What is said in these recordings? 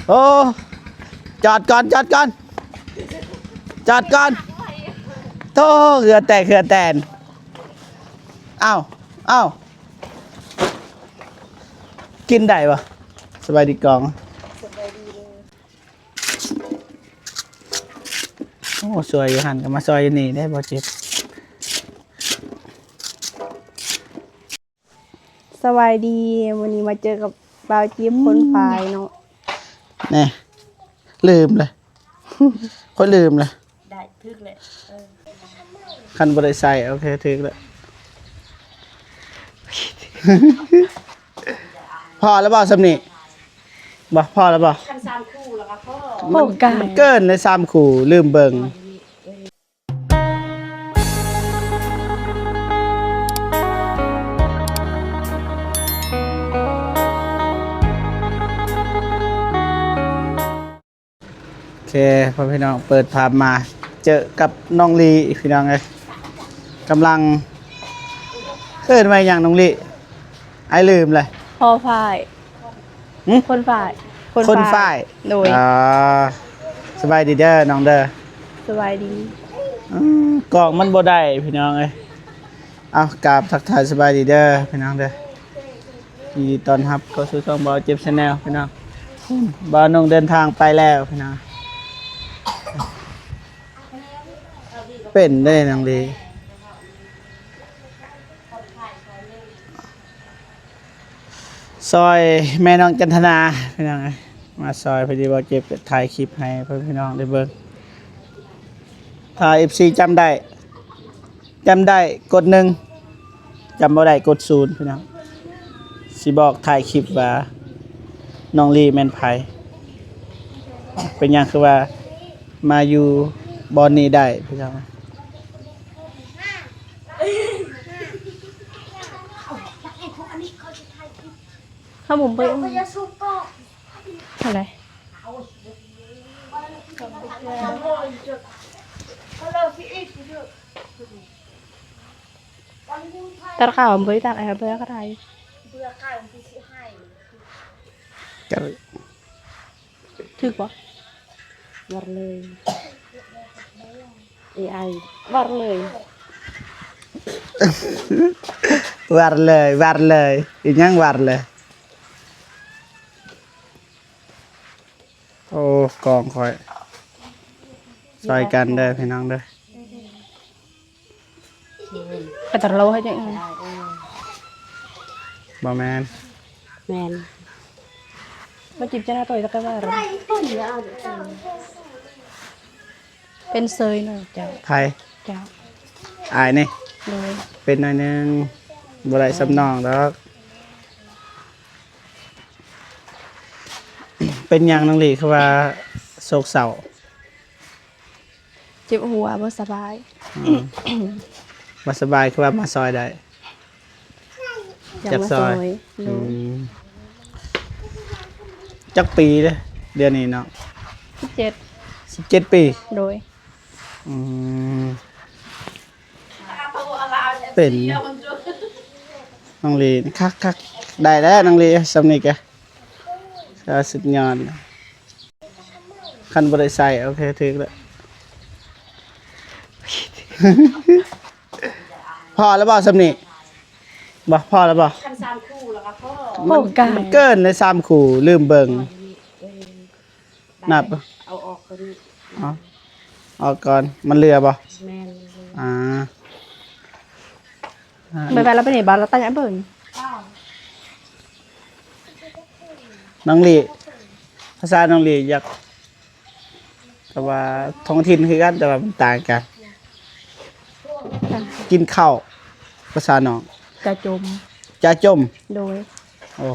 ໂອ້ ຈອດກ່ອນ ຈອດກ່ອນ ຈອດກ່ອນ. ໂທ້ ເຫື່ອແຕກເຫື່ອແຕນ. ອ້າວ ອ້າວ ກິນໄດ້ບໍ່? ສະບາຍດີກອງ. ໂອ້ ຊ່ວຍຢູ່ຫັ້ນ ກໍມາຊ່ວຍຢູ່ນີ້ເດ້ ບໍ່ເຈັບ. ສະບາຍດີ ມື້ນີ້ມາເຈີກັບບ່າວຈິບ ອືມ ຄົນຝາຍເນາະ. ແນ່ ລືມເລີຍ ຂ້ອຍລືມເລີຍ. ໄດ້ ຖືກແລ້ວ ເອີ ຄັນບໍ່ໄດ້ໃສ່ ໂອເຄ ຖືກແລ້ວ. ພໍແລ້ວບໍ່ ສ່ຳນີ້ບໍ່? ພໍແລ້ວບໍ່? ຄັນສາມຄູ່ແລ້ວກໍພໍ ມັນ ມັນເກີນໃນສາມຄູ່ ລືມເບິ່ງ. ໂອເຄ ພໍ່ແມ່ພີ່ນ້ອງ ເປີດພາບມາເຈີກັບນ້ອງລີ ພີ່ນ້ອງເອີຍ ກຳລັງ ເອີ້ນວ່າຫຍັງນ້ອງລີ? ອ້າຍລືມເລີຍ. ພໍຝາຍ. ຫຶ? ຄົນຝາຍ ຄົນຝາຍ ໂດຍ. ອ່າ ສະບາຍດີເດີນ້ອງເດີ. ສະບາຍດີ. ອືມ ກ້ອງມັນບໍ່ໄດ້ພີ່ນ້ອງເອີຍ. ເອົາ ກາບທັກທາຍສະບາຍດີເດີພີ່ນ້ອງເດີ. ຍິນດີຕ້ອນຮັບເຂົ້າສູ່ຊ່ອງບ່າວຈິບ Channel ພີ່ນ້ອງ. ບ່າວນົງເດີນທາງໄປແລ້ວພີ່ນ້ອງ. ເປັນເດ້ນ້ອງລີ. ຊ່ອຍແມ່ນ້ອງຈັນທະນາພີ່ນ້ອງເອີຍ ມາຊ່ອຍ ພໍດີບ່າວຈິບຖ່າຍຄລິບໃຫ້ພໍ່ແມ່ພີ່ນ້ອງໄດ້ເບິ່ງ. ຖ້າເອັຟຊີຈຳໄດ້ ຈຳໄດ້ກົດໜຶ່ງ ຈຳບໍ່ໄດ້ກົດສູນພີ່ນ້ອງ. ຊິບອກທ້າຍຄລິບວ່ານ້ອງລີແມ່ນໃຜ ເປັນຫຍັງຄືວ່າມາຢູ່ບ່ອນນີ້ໄດ້ພີ່ນ້ອງ. ເຮົາບໍ່ເບິ່ງ ເທົ່າໃດ? ຕະກະເອົາເບີຕາກແອເບີກະໄດ້ ເບື່ອກາຍມັນຊິໃຫ້ ກະ ຖືກບໍ່? ວັດເລີຍ ເອໄອ ວັດເລີຍ ວັດເລີຍ ວັດເລີຍ ອີຫຍັງວັດເລີຍ? ໂອ້ ກ້ອງຂ້ອຍ ຊ່ອຍກັນເດີພີ່ນ້ອງເດີ. ກະຕະໂລໃຫ້ຈັ່ງ ບໍ່ແມ່ນ ແມ່ນ ມາຈິບຈະໜ້າໂຕຍຕະກະວ່າ ເປັນເຊີຍໜ້ອຍເຈົ້າ ໃຜ? ເຈົ້າ ອ້າຍນີ້ ໂດຍ ເປັນໜ້ອຍໜຶ່ງ ບໍ່ໄດ້ສ່ຳນ້ອງດອກ. ເປັນຫຍັງນ້ອງລີຄືວ່າໂສກເສົ້າ? ເຈັບຫົວ ບໍ່ສະບາຍ. ອືມ ບໍ່ສະບາຍ ຄືວ່າມາຊ່ອຍໄດ້ ຢາກມາຊ່ອຍ ຢາກຊ່ອຍ ໂດຍ. ອືມ ຈັກປີເດ້ ດຽວນີ້ເນາະ? ສິບເຈັດ ສິບເຈັດປີ ໂດຍ. ອືມ ເປັນ ນ້ອງລີຄັກໆ ໄດ້ແລ້ວນ້ອງລີ ສ່ຳນີ້ກະ ສຸດຍອດ. ຄັນບໍ່ໄດ້ໃສ່ ໂອເຄ ຖືກແລ້ວ. ພໍແລ້ວບໍ່ສ່ຳນີ້? ບໍ່ ພໍແລ້ວບໍ່? ຄັນສາມຄູ່ແລ້ວກໍພໍ ມັນ ມັນເກີນໃນສາມຄູ່ ລືມເບິ່ງ. ນັບ ເອົາອອກກ່ອນ ເອົາອອກກ່ອນ ມັນເຫຼືອບໍ່? ແມ່ນ ອ່າ ແມ່ນວ່າລາວໄປໃນບ້ານລາວຕັ້ງໃຫ້ເບິ່ງ. ນ້ອງລີ ພາສານ້ອງລີຢາກ ແຕ່ວ່າທ້ອງຖິ່ນຄືກັນ ແຕ່ວ່າມັນຕ່າງກັນ. ກິນເຂົ້າ ພາສານ້ອງ ຈາຈົມ ຈາຈົມ ໂດຍ. ໂອ້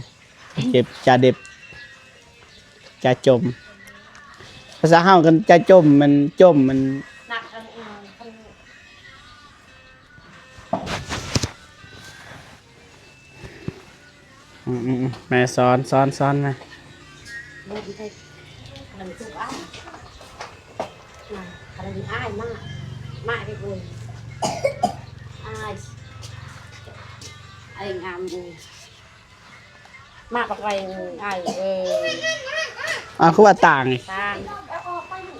ເຈັບ ຈາເດັບ ຈາຈົມ ພາສາເຮົາກັນ ຈາຈົມ ມັນຈົມ ມັນ ອືມ ແມ່ສອນ ສອນ ສອນແມ່. ມາບັກໄວ ອ້າຍເອີຍ. ອ້າວ ຄືວ່າຕ່າງ? ຕ່າງ.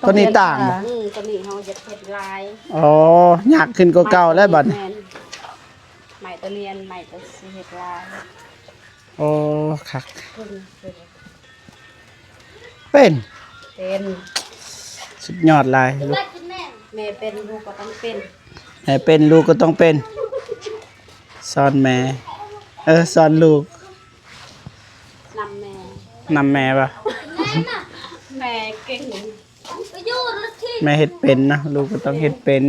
ຕົວນີ້ຕ່າງບໍ່? ອືມ ຕົວນີ້ເຮົາຢາກເຮັດລາຍ. ອໍ ຍາກຂຶ້ນກວ່າເກົ່າແລ້ວບັດນີ້. ແມ່ນ. ໄມ້ຕົວນີ້ ອັນໄມ້ຕົວຊິເຮັດລາຍ. ໂອ້ ຄັກ. ເປັນ ເປັນ ເປັນ. ສຸດຍອດຫຼາຍ. ແມ່ເປັນ ລູກກໍຕ້ອງເປັນ. ແມ່ເປັນ ລູກກໍຕ້ອງເປັນ. ສອນແມ່ ເອີ ສອນລູກ. ນຳແມ່ ນຳແມ່ບໍ່? ແມ່ເກັ່ງ. ແມ່ເຮັດເປັນນະ ລູກກໍຕ້ອງເຮັດເປັນ.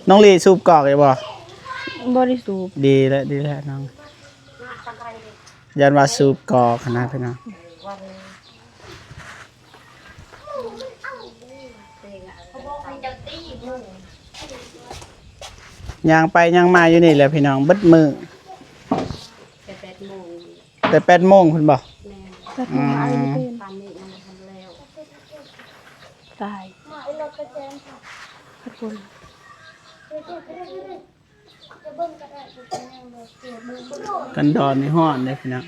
ນ້ອງລີສູບກອກຢູ່ບໍ່? ບໍ່ໄດ້ສູບ. ດີແລ້ວ ດີແລ້ວນ້ອງ. ຢ້ານວ່າສູບກອກຫັ້ນນະພີ່ນ້ອງ. ຍ່າງໄປຍ່າງມາຢູ່ນີ້ແຫຼະພີ່ນ້ອງ ເບິດມື້. ແຕ່ແປດໂມງ ແຕ່ແປດໂມງພຸ້ນບໍ່? ແມ່ນ. ແປດໂມງ. ອືມ ອາຍບໍ່ເປັນ ປານນີ້ຍັງບໍ່ທັນແລ້ວ. ຕາຍ. ກັນດອນນີ້ຮ້ອນເດ້ພີ່ນ້ອງ.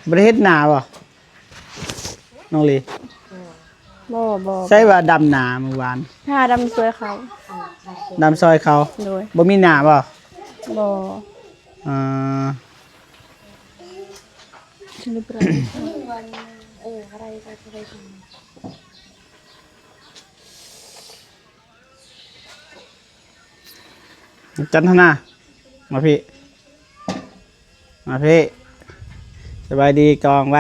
ບໍ່ໄດ້ເຮັດນາບໍ່ ນ້ອງລີ? ບໍ່ ບໍ່. ໃຊ່ວ່າດຳນາມື້ວານ? ຫາດຳຊ່ວຍເຂົາ. ດຳຊ່ອຍເຂົາ. ໂດຍ. ບໍ່ມີນາບໍ່? ບໍ່. ອ່າ ຈັນທະນາ ມາພີ້ ມາພີ້. ສະບາຍດີກ່ອນໄວ.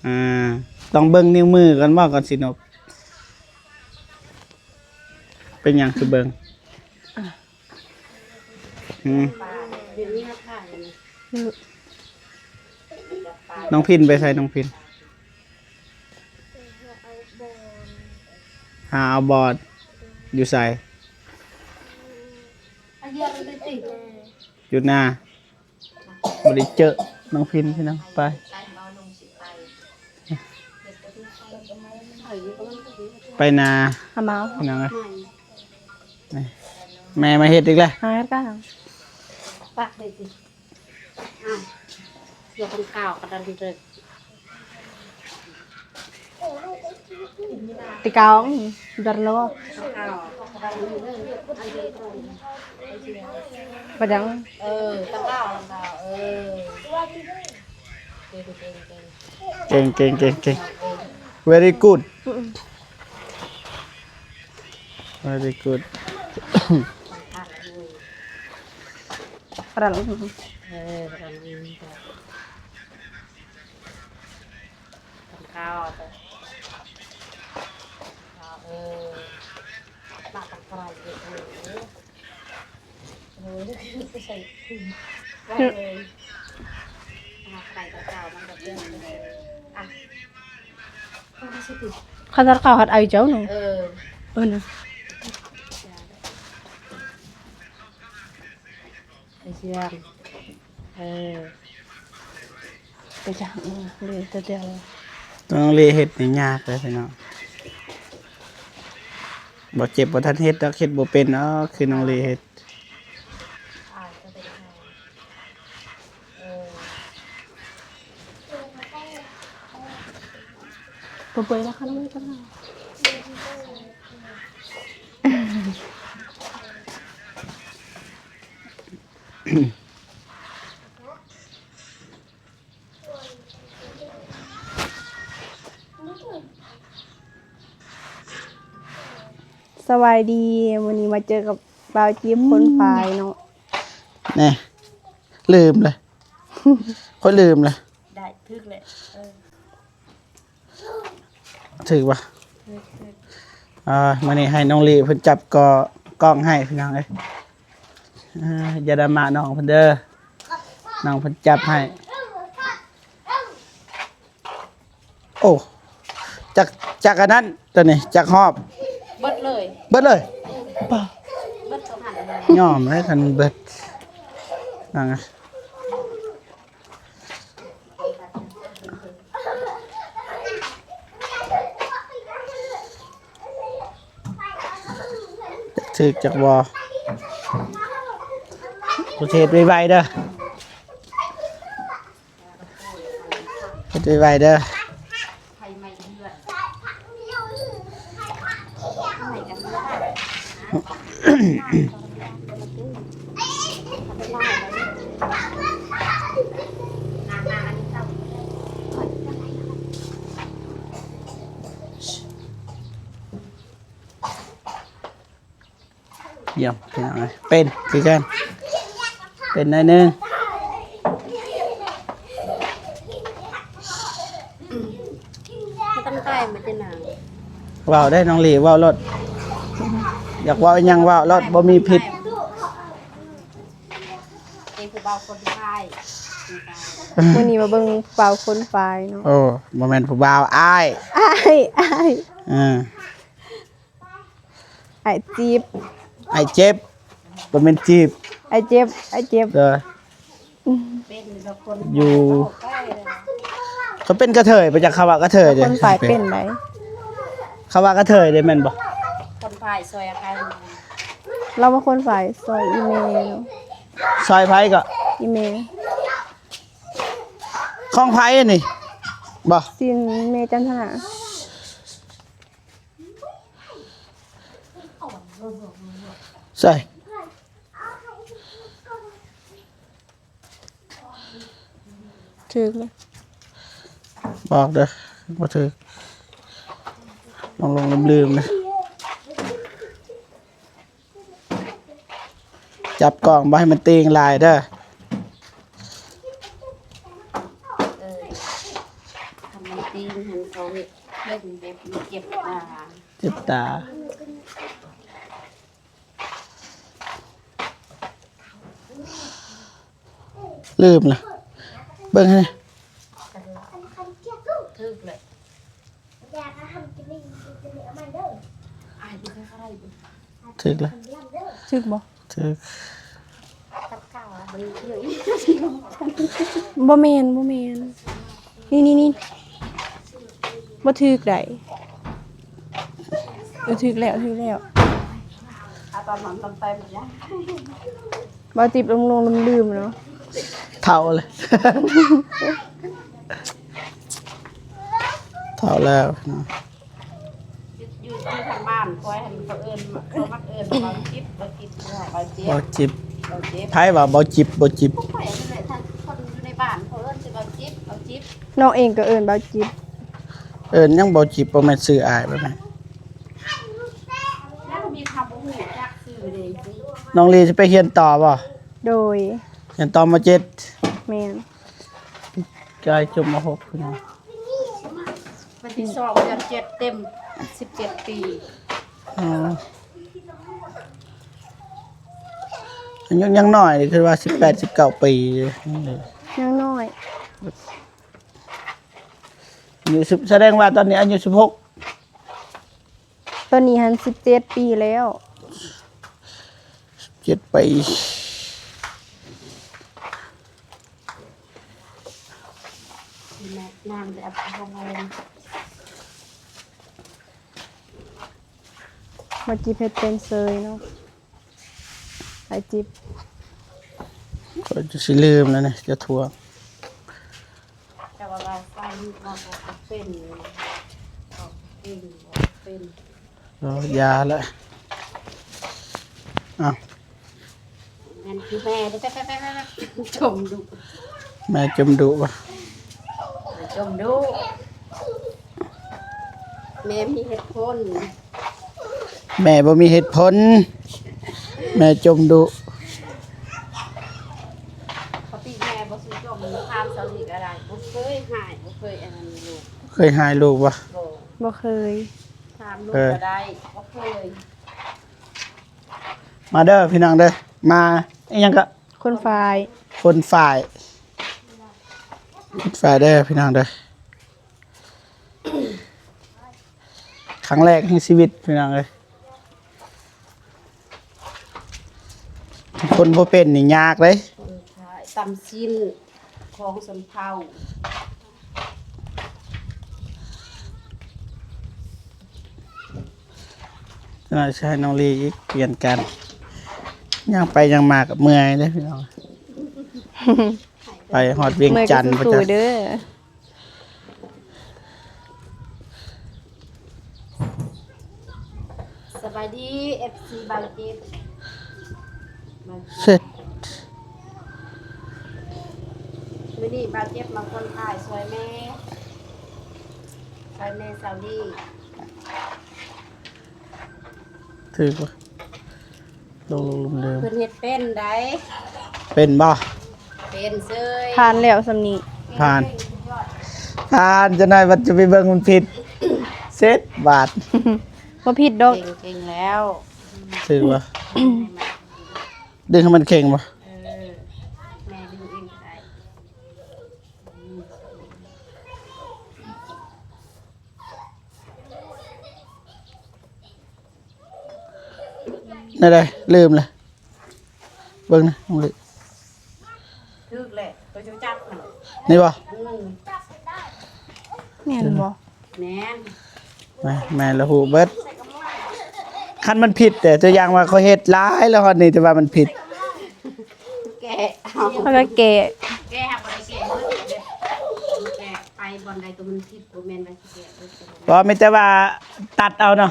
ອ່າ ຕ້ອງເບິ່ງນິ້ວມືກ່ອນບໍ່ ກ່ອນຊິນົບ? ເປັນຫຍັງຄືເບິ່ງ? ອືມ ນ້ອງພິນໄປໃສ? ນ້ອງພິນ ຫາເອົາບອດ. ຢູ່ໃສ? ຢູ່ນາ. ບໍ່ໄດ້ເຈີນ້ອງພິນພີ່ນ້ອງ. ໄປ ໄປນາ ຫາມາເອົາພີ່ນ້ອງເອີຍ. ນີ້ ແມ່ມາເຮັດອີກແລ້ວ. ຫາເຮັດກະ ປາກໄດ້ຕິ. ອ້າວ ເສືອຂອງເກົ່າກະດັນເລີຍ. ຕິເກົ່າ ດັນໂລ ປະດັງ. ເອີ ຕະເກົ່າ ເອີ ເກັ່ງ ເກັ່ງ ເກັ່ງ ເກັ່ງ. Very good. ອືມ very good. ປະດັງ. ເອີ ປະດັງ. ເອີ ມາຕັ້ງໄກເລີຍ. ໂອ້ຍ ໃສ່ໄປເລີຍ. ມາໄກກວ່າເກົ່າ ມັນກະເປັນ ອ່ະ ເຂົາຕັດເຂົ້າຮັດໄອເຈົ້າເນາະ. ເອີ ເອີນະ. ໄປເຊື່ອມ ເອີ ໄປຈ້າງເລີຍ ແຕ່ ແຕ່ ຕ້ອງເລເຮັດນີ້ຍາກເລີຍພີ່ນ້ອງ. ບໍ່ເຈັບບໍ່ທັນເຮັດດອກ ເຮັດບໍ່ເປັນດອກ ຄືນ້ອງເລເຮັດ. ບໍ່ເປື່ອຍແລ້ວ ຂ້ານ້ອງເລີຍ ຂ້ານ້ອງ. ສະບາຍດີ ມື້ນີ້ມາເຈີກັບບ່າວຈີບຄົນຝາຍເນາະ. ແນ່ ລືມເລີຍ ຂ້ອຍລືມເລີຍ. ໄດ້ ຖືກແຫຼະ ເອີ. ຖືກບໍ່? ຖືກ ຖືກ. ອ່າ ມື້ນີ້ໃຫ້ນ້ອງລີເພິ່ນຈັບກໍ ກ້ອງໃຫ້ພີ່ນ້ອງເອີຍ. ອ່າ ຢ່າດຣາມານ້ອງເພິ່ນເດີ ນ້ອງເພິ່ນຈັບໃຫ້. ໂອ້ ຈັກ ຈັກອັນນັ້ນ ຕົວນີ້ຈັກຮອບ? ເບິດເລີຍ ເບິດເລີຍ. ເບິດສອງພັນ ຍອມແລ້ວຄັນເບິດ. ນັ່ງ ຖືກຈັກບໍ່? ໂອເຄ ໄວໆເດີ. ໄວໆເດີ. ຢ້ຽມ ພີ່ນ້ອງເອີຍ ເປັນຄືກັນ ເປັນໜ້ອຍໜຶ່ງ. ບໍ່ຕ້ອງໄດ້ມາເປັນຫຍັງ ເວົ້າໄດ້ນ້ອງຫຼີ ເວົ້າໂລດ ຢາກເວົ້າອີ່ຫຍັງເວົ້າໂລດ ບໍ່ມີຜິດ. ເປັນຜູ້ບ່າວຄົນໄທ ມື້ນີ້ມາເບິ່ງຜູ້ບ່າວຄົນໄທເນາະ. ໂອ້ ບໍ່ແມ່ນຜູ້ບ່າວ ອ້າຍ ອ້າຍ ອ້າຍ ເອີ ອ້າຍຈີບ ອ້າຍເຈັບ ບໍ່ແມ່ນຈີບ ອ້າຍເຈັບ ອ້າຍເຈັບ ເດີ. ເປັນແບບຄົນ ຢູ່ ເຂົາເປັນກະເທີຍ ໄປຈັກເຂົາວ່າກະເທີຍເດ້ ຄົນຝ່າຍເປັນໃດ ເຂົາວ່າກະເທີຍເດ້ແມ່ນບໍ່? ຄົນຝ່າຍຊ່ອຍອາການ ລາວວ່າຄົນຝ່າຍຊ່ອຍອີ່ແມ່ ຊ່ອຍໃຜກໍ? ອີ່ແມ່ ຂອງໃຜອັນນີ້? ບໍ່ ຊີ້ນແມ່ຈັນທະນາ. ໃສ່ ຖືກແລ້ວ ບອກເດີ ບໍ່ຖືກ ລົງໆລືມໆເດີ. ຈັບກ້ອງບໍ່ໃຫ້ມັນຕີງຫຼາຍເດີ. ເອີ ຄັນມັນຕີງຫັ້ນເຂົາເຮັດເບິ່ງແບບມັນເຈັບຕາ ເຈັບຕາ. ລືມລະ ເບິ່ງໃຫ້ ຖືກເລີຍ ຖືກລະ ຖືກບໍ່? ບໍ່ແມ່ນ ບໍ່ແມ່ນ ນີ້ໆໆ ບໍ່ຖືກໃດ. ເອີ ຖືກແລ້ວ ຖືກແລ້ວ ເອົາຕອນນັ້ນຕອນໄປໝົດຍາ ບໍ່ຈິບຫຼົງໆລືມໆເນາະ ເຖົ້າແລ້ວ ເຖົ້າແລ້ວເນາະ. ຢູ່ ຢູ່ທາງບ້ານຂ້ອຍຫັ້ນ ເຂົາເອີ້ນ ເຂົາມັກເອີ້ນເບົາຈິບ ເບົາຈິບ ເບົາຈິບ ເບົາຈິບ ໃຜວ່າເບົາຈິບ ເບົາຈິບ? ຂ້ອຍຫັ້ນແຫຼະ ທາງຄົນຢູ່ໃນບ້ານເຂົາເອີ້ນຊື່ເບົາຈິບ ເບົາຈິບ ນ້ອງເອງກໍເອີ້ນເບົາຈິບ ເອີ້ນຫຍັງເບົາຈິບ ບໍ່ແມ່ນຊື່ອ້າຍບໍ່ແມ່ນ? ແລ້ວມີຄຳບໍ່ຮູ້ຈັກຊື່ເດ້ ນ້ອງລີຊິໄປຮຽນຕໍ່ບໍ່? ໂດຍ ຮຽນຕໍ່ ມໍເຈັດ ແມ່ນ ກາຍຈົບ ມໍຫົກ ພຸ້ນນະ ວັນທີສອງເດືອນເຈັດເຕັມສິບເຈັດປີ ອໍ ອາຍຸຍັງນ້ອຍ ຄືວ່າສິບແປດ ສິບເກົ້າປີ ຍັງນ້ອຍ ອາຍຸສິບ ສະແດງວ່າຕອນນີ້ອາຍຸສິບຫົກ ຕອນນີ້ຫັ້ນສິບເຈັດປີແລ້ວ ສິບເຈັດປີ ມາຈີບເຮັດເປັນເຊີຍເນາະ ໄປຈີບ ຂ້ອຍຈະຊິລືມແລ້ວນີ້ ຈະທວງ. ແຕ່ວ່າວ່າໃສ່ນີ້ກໍເປັນ ເປັນ ເປັນ ເອີ ຢ່າລະ ອ້າວ ແມ່ນຄືແມ່ເດ້ ໄປໆໆໆ ຈົ່ມດຸ ແມ່ຈົ່ມດຸບໍ່? ຈົ່ມດຸ ແມ່ມີເຫດຜົນ. ແມ່ບໍ່ມີເຫດຜົນ ແມ່ຈົ່ມດຸ. ປົກກະຕິແມ່ບໍ່ສູ່ຈົ່ມ ຖາມຊາວນີ້ກໍໄດ້ ບໍ່ເຄີຍຮ້າຍ ບໍ່ເຄີຍອັນນັ້ນລູກ. ເຄີຍຮ້າຍລູກບໍ່? ບໍ່ ບໍ່ເຄີຍ. ຖາມລູກກໍໄດ້ ບໍ່ເຄີຍ. ມາເດີພີ່ນ້ອງເດີ ມາອີ່ຫຍັງກໍ ຄົນຝ້າຍ ຄົນຝ້າຍ ຄົນຝ້າຍເດີພີ່ນ້ອງເດີ. ຄັ້ງແລກໃນຊີວິດພີ່ນ້ອງເອີຍ ຄົນບໍ່ເປັນນີ້ຍາກເດ້. ຕຳຊີ້ນຂອງຊົນເຜົ່າ ຈະໜ້ອຍຊິໃຫ້ນ້ອງລີອີກ ປ່ຽນກັນ ຍ່າງໄປຍ່າງມາກໍເມື່ອຍເດ້ພີ່ນ້ອງ. ໄປຮອດວຽງຈັນ ເມື່ອຍກໍສູ້ໆເດີ. ສະບາຍດີ ເອັຟຊີ ບ່າວເຈັບ ເສັດ ມື້ນີ້ບ່າວເຈັບມາຄົນຖ່າຍຊ່ວຍແມ່ ຊ່ວຍແມ່ສາວດີ ຖືກບໍ່? ລົງໆ ເດີ ເພິ່ນເຮັດເປັນໃດ໋ ເປັນບໍ່? ເປັນເສີຍ ຜ່ານແລ້ວສ່ຳນີ້ ຜ່ານ ຜ່ານ ຈັກໜ່ອຍບັດຈະໄປເບິ່ງມັນຜິດ ເສັດບາດ ບໍ່ຜິດດອກ ເກັ່ງໆ ແລ້ວ ຖືກບໍ່? ດຶງໃຫ້ມັນເຄັ່ງບໍ່? ເອີ ແມ່ດຶງເອງກໍໄດ້. ແນວໃດ? ລືມລະ ເບິ່ງນະ ນ້ອງລິ ຖືກແຫຼະ ໂຕເຈົ້າຈັບຫັ້ນ ນີ້ບໍ່? ອືມ ແມ່ນບໍ່? ແມ່ນ ແມ່ນລະ ຮູ້ເບິດ ຄັນມັນຜິດແຕ່ ຕົວຢ່າງວ່າຂ້ອຍເຮັດຫຼາຍແລ້ວຮອດນີ້ ແຕ່ວ່າມັນຜິດ ແກະເອົາ ຂ້ອຍກໍແກະ ແກະຫາບໍ່ໄດ້ແກະເບິດເດ້ ແກະ ໄປບ່ອນໃດຕົວມັນຜິດ ບໍ່ແມ່ນວ່າຊິແກະເບິດ ບໍ່ ມີແຕ່ວ່າຕັດເອົາເນາະ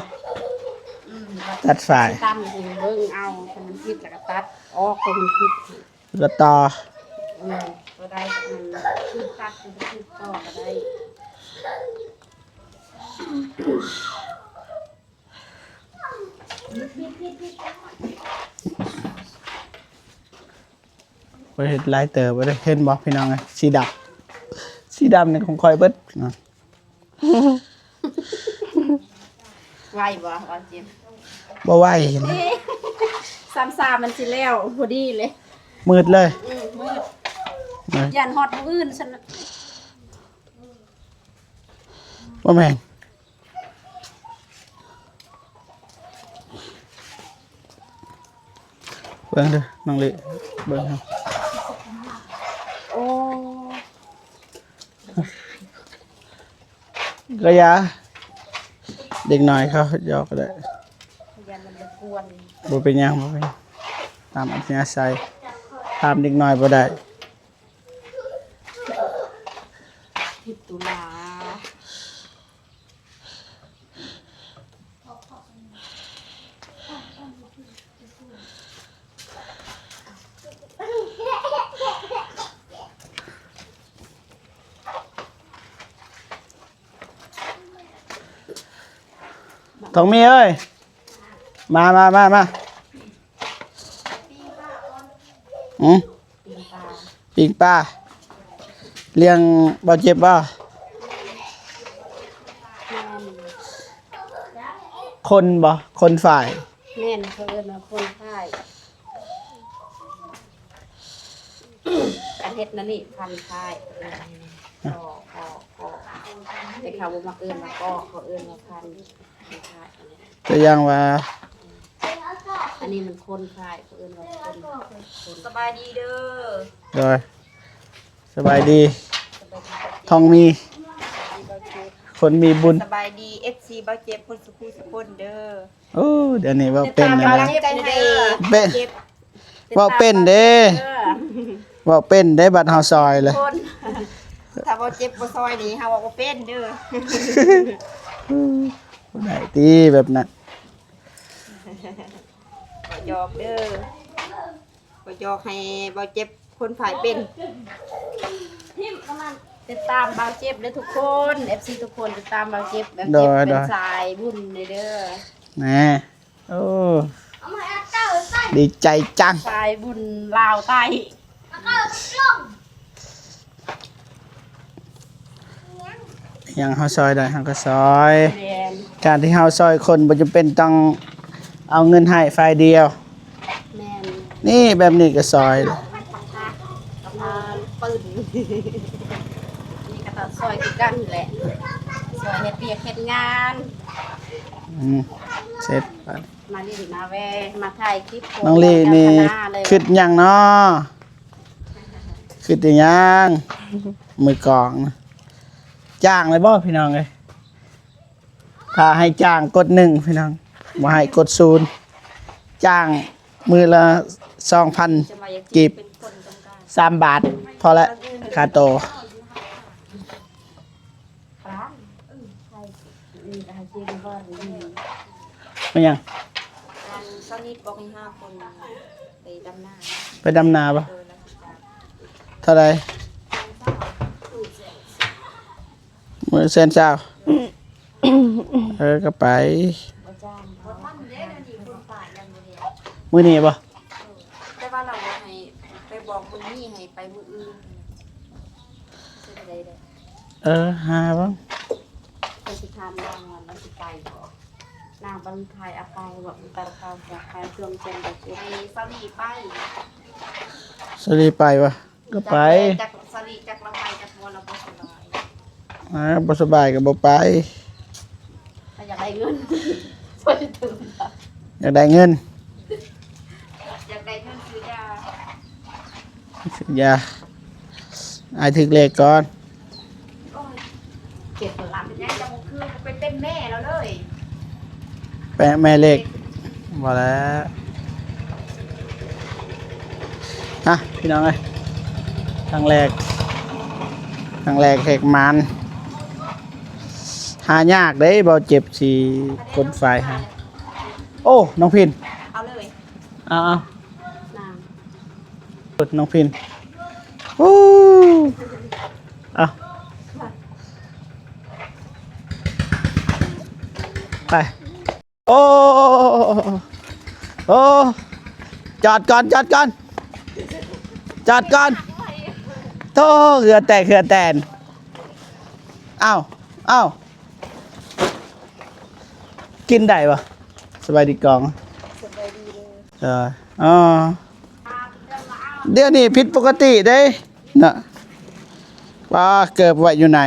ອືມ ຕັດຝ້າຍ ຕຳເບິ່ງເອົາ ຄັນມັນຜິດແລ້ວກໍຕັດອອກ ຕົວມັນຜິດ ແລ້ວກໍຕໍ່ ອືມ ຕົວໃດມັນຖືກຕັດ ມັນຖືກຕໍ່ກໍໄດ້. ຂ້ອຍເຮັດຫຼາຍເຕີບເດ້ ເຫັນບໍ່ພີ່ນ້ອງເອີຍ ສີດຳ ສີດຳນີ້ຂອງຂ້ອຍເບິດ ໄວບໍ່ ບໍ່ເຈັບ ບໍ່ໄວ ເອີ ຊ້ຳຊາມັນຊິແລ້ວພໍດີເລີຍ ມືດເລີຍ ອືມ ມືດ ຢ້ານຮອດມື້ອື່ນຊັ້ນ ບໍ່ແມ່ນ ເບິ່ງເດີນ້ອງລິ ເບິ່ງເຮົາ ໂອ້ ກະຢ່າ ເດັກນ້ອຍເຂົາຢອກກໍໄດ້ ຢ້ານມັນລົບກວນ ບໍ່ເປັນຫຍັງ ບໍ່ເປັນຫຍັງ ຕາມອັດທະຍາໄສ ຫ້າມເດັກນ້ອຍບໍ່ໄດ້ ຜິດຕຸລາ. ທອງມີເອີຍ ມາ ມາ ມາ ມາ ອືມ ປີ້ງປາ ລ້ຽງບໍ່ເຈັບບໍ່? ແມ່ນ ຄົນບໍ່? ຄົນຝ້າຍ ແມ່ນ ເຂົາເອີ້ນວ່າຄົນຝ້າຍ ຄັນເຮັດແນວນີ້ພັນຝ້າຍ ກໍ ກໍ ກໍ ແຕ່ເຂົາບໍ່ມັກເອີ້ນວ່າກໍ ເຂົາເອີ້ນວ່າພັນ ພັນຝ້າຍ ຕົວຢ່າງວ່າ ອັນນີ້ມັນຄົນຝ້າຍ ເຂົາເອີ້ນວ່າຄົນ ຄົນ ສະບາຍດີເດີ ໂດຍ ສະບາຍດີ ສະບາຍດີ ທອງມີ ຄົນມີບຸນ ສະບາຍດີ ເອັຟຊີ ບ່າວເຈັບ ໝົດສູ່ຜູ້ສູ່ຄົນເດີ ໂອ້ ດຽວນີ້ເວົ້າເປັນແລ້ວ ເປັນ ເວົ້າເປັນເດ້ ເອີ ເວົ້າເປັນເດ້ ບາດເຮົາຊ່ອຍເລີຍ ຄົນ ຖ້າບໍ່ເຈັບບໍ່ຊ່ອຍນີ້ ເຮົາເວົ້າບໍ່ເປັນເດີ ບໍ່ໄດ້ຕິແບບນັ້ນ ບໍ່ຢອກເດີ ບໍ່ຢອກໃຫ້ເວົ້າເຈັບ ຄົນຝ້າຍເປັນ ຕິດຕາມບ່າວເຈັບເດີທຸກຄົນ ເອັຟຊີທຸກຄົນ ຕິດຕາມບ່າວເຈັບ ບ່າວເຈັບເປັນສາຍບຸນເດີ ແນ່ ໂອ້ ດີໃຈຈັງ ສາຍບຸນລາວໃຕ້ ຫຍັງເຮົາຊ່ອຍໄດ້ເຮົາກໍຊ່ອຍ ແມ່ນ ການທີ່ເຮົາຊ່ອຍຄົນບໍ່ຈຳເປັນຕ້ອງເອົາເງິນໃຫ້ຝ່າຍດຽວ ແມ່ນ ນີ້ແບບນີ້ກໍຊ່ອຍ ກຳລັງປຶ້ນ ນີ້ກໍຕ້ອງຊ່ອຍຄືກັນແຫຼະ ຊ່ອຍເຮັດວຽກເຮັດງານ ອືມ ເສັດ ມາຫຼິ້ນມາແວ່ ມາຖ່າຍຄລິບ ນ້ອງລີ່ນີ້ຄຶດຫຍັງເນາະ? ຄຶດອີຫຍັງ? ມືກອງນະ ຈ້າງເລີຍບໍ່ພີ່ນ້ອງເອີຍ? ຖ້າໃຫ້ຈ້າງກົດໜຶ່ງພີ່ນ້ອງ ບໍ່ໃຫ້ກົດສູນ ຈ້າງມື້ລະສອງພັນກີບ ສາມບາດ ພໍລະ ຄ່າໂຕ. ແມ່ນຫຍັງ? ໄປຫ້າຄົນ ໄປດຳນາ ໄປດຳນາບໍ່? ໂດຍ ລະສິບເກົ້າ ເທົ່າໃດ? ມື້ແສນຊາວ ເອີ ກໍໄປ ບໍ່ຈ້າງ ບໍ່ທັນເດ້ ດຽວນີ້ຄົນປ່າຍັງບໍ່ແລ້ວ ມື້ນີ້ບໍ່? ແຕ່ວ່າລາວບອກໃຫ້ໄປບອກມື້ນີ້ ໃຫ້ໄປມື້ອື່ນ ເຮັດຈັ່ງໃດໄດ້? ເອີ ຫາເບິ່ງ ຂ້ອຍຊິຖາມນາງວ່າລາວຊິໄປບໍ່? ນາງບັນທາຍອາໄປວ່າ ອຸຕາລະກາວ ຈະຂາຍເຄື່ອງຈັນດາວ ໃຫ້ສາລີໄປ ສາລີໄປວະ? ກໍໄປ ຈັກສາລີ ຈັກລາວໄປ ຈັກວ່າລາວບໍ່ສະບາຍ ອ່າ ບໍ່ສະບາຍກໍບໍ່ໄປ ກໍຢາກໄດ້ເງິນ ຢາກໄດ້ເງິນ ຢາກໄດ້ເງິນຊື້ຢາ ຊື້ຢາ ອ້າຍຖືກເລກກ່ອນ ໂອ້ຍ ເຈັດຫຼັກ ຍັງຈະບໍ່ຄື ໄປເຕັມແມ່ແລ້ວເລີຍ ແປະແມ່ເລກ ບໍ່ແລ້ວ ອ່ະ ພີ່ນ້ອງເອີຍ ຄັ້ງແລກ ຄັ້ງແລກແຫກໝານ ຫາຍາກເດ້ ບໍ່ເຈັບຊິຂົນຝາຍຫາ ໂອ້ ນ້ອງພິນ ເອົາເລີຍ ເອົາ ເອົາ ນາງ ລົດນ້ອງພິນ ໂອ້ ເອົາ ໄປ ໂອ້ ໂອ້ ຈອດກ່ອນ ຈອດກ່ອນ ຈອດກ່ອນ ໂທ້ ເຫື່ອແຕກ ເຫື່ອແຕນ ເອົ້າ ເອົ້າ ກິນໄດ້ບໍ່? ສະບາຍດີກອງ ສະບາຍດີເດີ ເອີ ອໍ ດຽວນີ້ຜິດປົກກະຕິເດ້ເນາະ ວ່າເກີບໄວ້ຢູ່ໃນ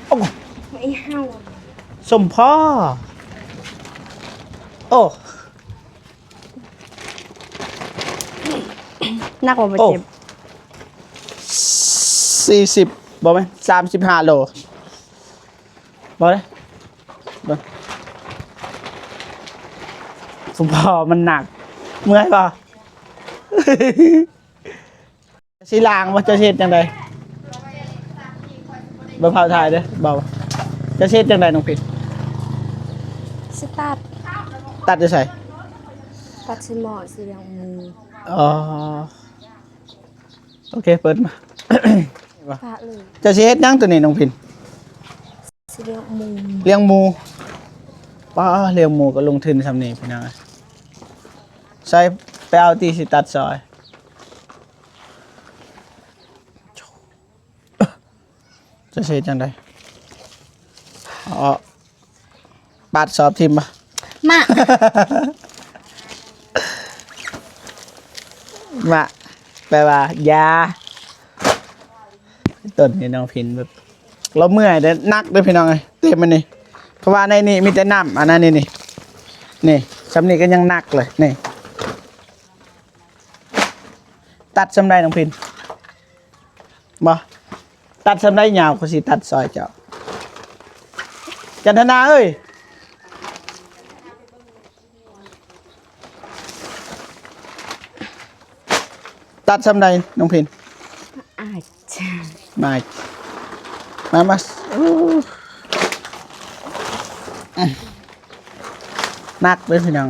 ໂອ້ ໄອ້ເຮົາ ສົມພໍ້ ໂອ້ ໜັກບໍ່ ບໍ່ເຈັບ ໂອ້ ສີ່ສິບ ບໍ່ແມ່ນ ສາມສິບຫ້າໂລ ບໍ່ເດ້ ເບິ່ງ ສົມພໍ້ ມັນໜັກ ເມື່ອຍບໍ່? ຊິລ້າງບໍ່? ເຈົ້າຊິເຮັດຈັ່ງໃດ? ບໍ່ເຜົາຖ່າຍເດີ້ ເບົາ ເຈົ້າຊິເຮັດຈັ່ງໃດນ້ອງພິນ? ຊິຕັດ ຕັດຢູ່ໃສ? ຕັດໃສ່ໝໍ້ ຊິລ້ຽງໝູ ອໍ ໂອເຄ ເປີດມາ ປະເລີຍ ເຈົ້າຊິເຮັດຫຍັງໂຕນີ້ນ້ອງພິນ? ຊິລ້ຽງໝູ ລ້ຽງໝູ ປ້າ ລ້ຽງໝູກໍລົງທຶນສ່ຳນີ້ພີ່ນ້ອງ ໃສ່ ໄປເອົາຕິ ຊິຕັດຊອຍ ຈະເຮັດຈັ່ງໃດ? ເອົາ ປາດສອບຖິ້ມບໍ່? ມະ ມະ ແປວ່າຢາ ຕົ້ນນີ້ນ້ອງພິນແບບ ລາວເມື່ອຍເດ້ ໜັກເດ້ພີ່ນ້ອງເອີຍ ເຕັມອັນນີ້ ເພາະວ່າໃນນີ້ມີແຕ່ນ້ຳ ອັນນັ້ນນີ້ ນີ້ ນີ້ ຊ່ຳນີ້ກໍຍັງໜັກເລີຍ ນີ້ ຕັດຊ່ຳໃດນ້ອງພິນ? ບໍ່ ຕັດຊ່ຳໃດຍາວ ຂ້ອຍຊິຕັດຊອຍເຈົ້າ ຈັນທະນາເອີຍ ຕັດຊ່ຳໃດນ້ອງພິນ? ອາຍ ມາ ມາ ມາ ໜັກເດ້ພີ່ນ້ອງ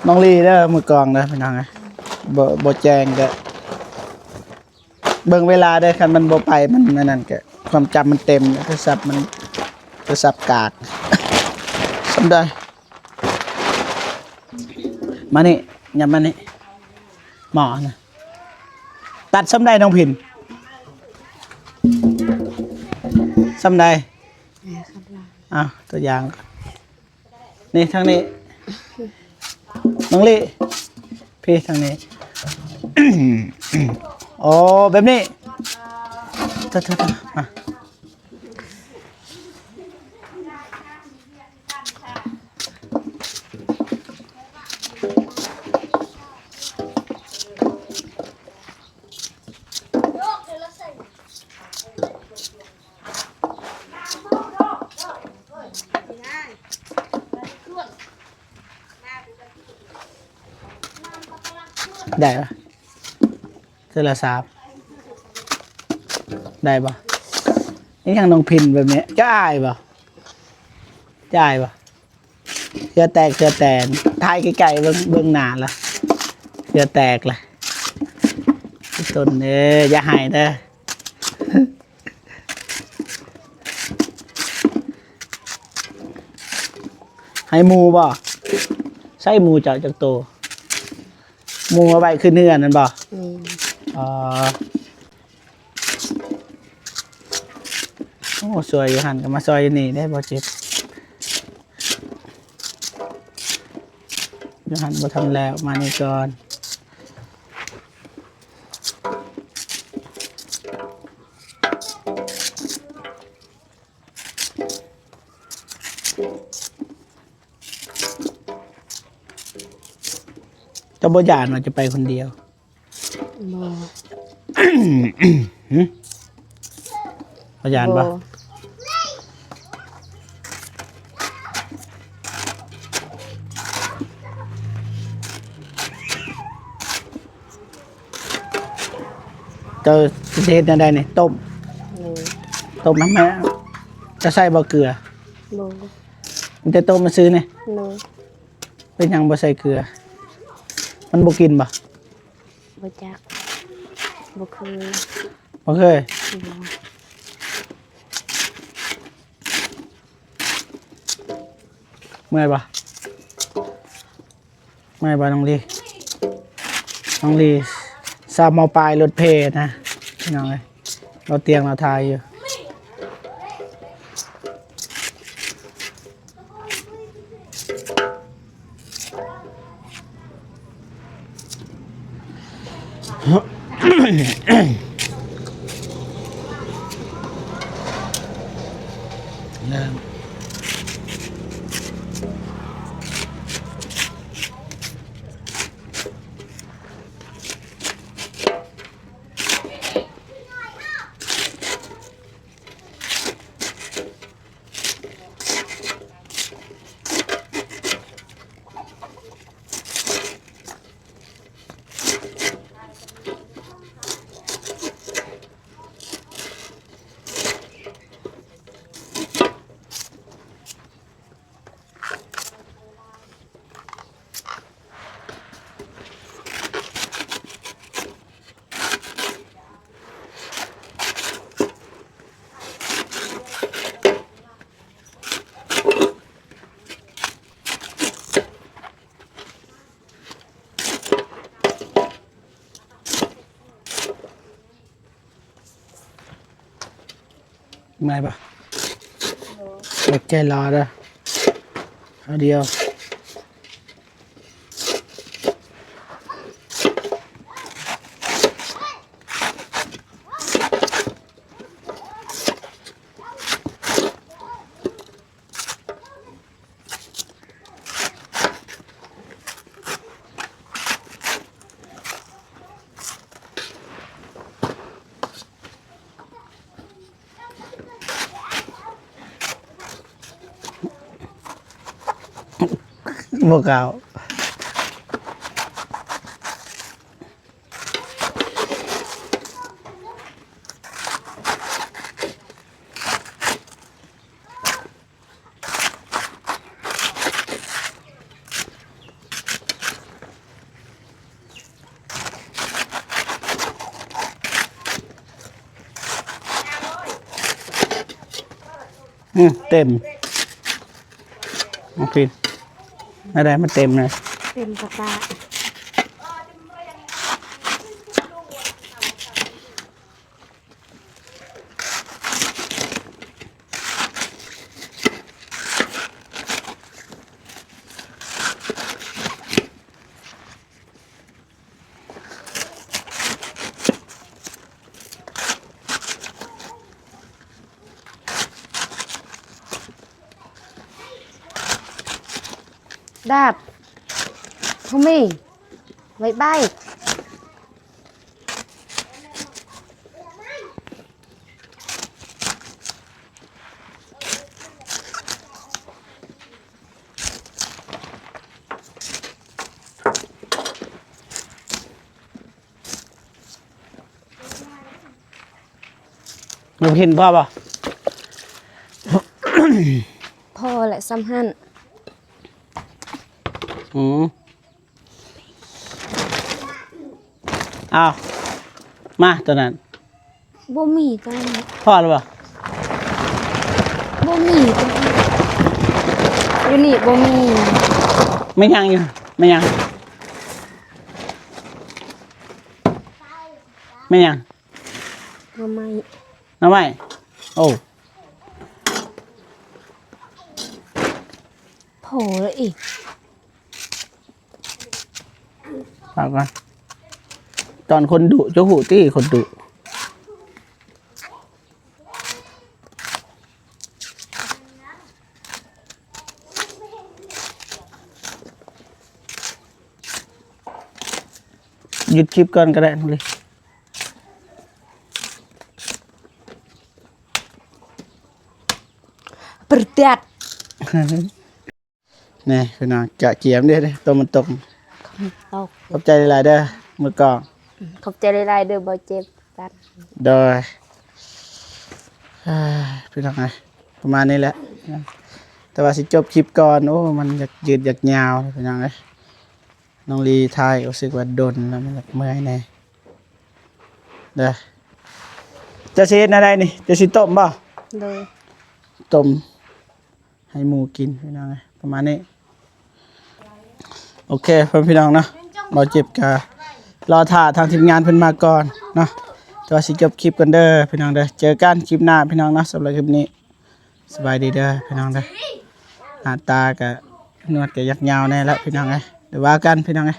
ນ້ອງລີເດີ ມືກອງເດີພີ່ນ້ອງເອີຍ ບໍ່ ບໍ່ແຈ້ງເດີ ເບິ່ງເວລາເດີ ຄັນມັນບໍ່ໄປ ມັນອັນນັ້ນກະ ຄວາມຈຳມັນເຕັມ ໂທລະສັບມັນ ໂທລະສັບກາກ ຊ່ຳໃດ ມານີ້ ຫຍັບມານີ້ ໝໍ້ນະ ຕັດຊ່ຳໃດນ້ອງພິນ? ຊ່ຳໃດ? ອ່າ ຕົວຢ່າງ ນີ້ທາງນີ້ ນ້ອງລີ ພີ້ທາງນີ້ ໂອ້ ແບບນີ້ ໂທດໆ ມາ ໄດ້ປະ? ເທື່ອລະສາມ ໄດ້ບໍ່? ອີຫຍັງນ້ອງພິນແບບນີ້ ຈະອາຍບໍ່? ຈະອາຍບໍ່? ເຄືອແຕກເຄືອແຕນ ຖ່າຍໃກ້ໆ ເບິ່ງ ເບິ່ງໜ້າລະ ເຄືອແຕກລະ ຕົ້ນເດີ ຢ່າໄຫ້ເດີ ໃຫ້ໝູ່ບໍ່? ໃຊ້ໝູ່ເຈົ້າຈັກໂຕ? ໝູ່ເອົາໄວ້ຂຶ້ນເຮືອນນັ້ນບໍ່? ແມ່ນ. ອໍ ໂອ້ ຊ່ວຍຢູ່ຫັ້ນກໍມາຊ່ວຍຢູ່ນີ້ເດ້ ບໍ່ເຈັບ ຢູ່ຫັ້ນບໍ່ທັນແລ້ວ ມານີ້ກ່ອນ. ເຈົ້າບໍ່ຢ້ານວ່າຈະໄປຄົນດຽວ? ບໍ່. ຫຶ? ບໍ່ຢ້ານບໍ່? ບໍ່. ເຈົ້າຊິເຮັດແນວໃດນີ້? ຕົ້ມ? ໂດຍ. ຕົ້ມນຳແມ່. ຈະໃສ່ບໍ່ເກືອ? ບໍ່. ມີແຕ່ຕົ້ມຊື່ໆນີ້? ໂດຍ. ເປັນຫຍັງບໍ່ໃສ່ເກືອ? ມັນບໍ່ກິນບໍ່? ບໍ່ຈັກ. ບໍ່ເຄີຍ. ບໍ່ເຄີຍ? ບໍ່. ເມື່ອຍບໍ່? ເມື່ອຍບໍ່ນ້ອງລີ? ນ້ອງລີ ສາວ ມ.ປາຍ ລົດເພນະ ພີ່ນ້ອງເອີຍ ລົດຕຽງລາວຖ່າຍຢູ່. ເມື່ອຍປະ? ບໍ່. ເຮັດໃຈຫຼໍເດີ ເອົາດຽວ. ບໍ່ກ້າວ. ອືມ ເຕັມ ນ້ອງພິນ ແນວໃດມັນເຕັມນະ? ເຕັມກະປະ. ດາບ ບໍ່ມີ ໄວ້ໄປ. ນ້ອງພິນພໍບໍ່? ພໍແຫຼະ ສ່ຳຫັ້ນ. ອືມ ອ້າວ ມາຕົວນັ້ນ ບໍ່ມີຕົວນັ້ນ ພໍແລ້ວບໍ່? ບໍ່ມີຕົວນັ້ນ ຢູ່ນີ້ບໍ່ມີ. ແມ່ນຫຍັງຢູ່? ແມ່ນຫຍັງ? ແມ່ນຫຍັງ? ໜໍ່ໄມ້ ໜໍ່ໄມ້. ໂອ້ ພໍແລ້ວອີກ. ເອົາກ່ອນ ຕອນຄົນດຸ ເຈົ້າຮູ້ຕິ ຄົນດຸ. ຢຸດຄລິບກ່ອນກໍໄດ້ນ້ອງລີ. ປະດັດ ນີ້ພີ່ນ້ອງ ກະກຽມເດ້ ຕົວມັນຕົກ ຕົກ. ຂອບໃຈຫຼາຍໆເດີ ມືກອງ. ຂອບໃຈຫຼາຍໆເດີ ບໍ່ເຈັບກັນ. ໂດຍ ເອີ ພີ່ນ້ອງເອີຍ ປະມານນີ້ແຫຼະ ແຕ່ວ່າຊິຈົບຄລິບກ່ອນ. ໂອ້ ມັນຢາກຍືດຢາກຍາວ ພີ່ນ້ອງເອີຍ. ນ້ອງລີຖ່າຍຮູ້ສຶກວ່າດົນແລ້ວ ມັນຢາກເມື່ອຍແດ່ເດີ. ເຈົ້າຊິເຮັດແນວໃດນີ້? ເຈົ້າຊິຕົ້ມບໍ່? ໂດຍ ຕົ້ມ ໃຫ້ໝູກິນ ພີ່ນ້ອງເອີຍ ປະມານນີ້. ໂອເຄ ພໍ່ແມ່ພີ່ນ້ອງເນາະ ບ່າວເຈັບກະລໍຖ້າທາງທີມງານເພິ່ນມາກ່ອນເນາະ ແຕ່ວ່າຊິຈົບຄລິບກ່ອນເດີພີ່ນ້ອງເດີ. ເຈີກັນຄລິບໜ້າພີ່ນ້ອງເນາະ. ສຳລັບຄລິບນີ້ ສະບາຍດີເດີພີ່ນ້ອງເດີ. ໜ້າຕາກະ ໜວດກະຢາກຍາວແດ່ລະພີ່ນ້ອງເອີຍ. ດຽວວ່າກັນພີ່ນ້ອງເອີຍ.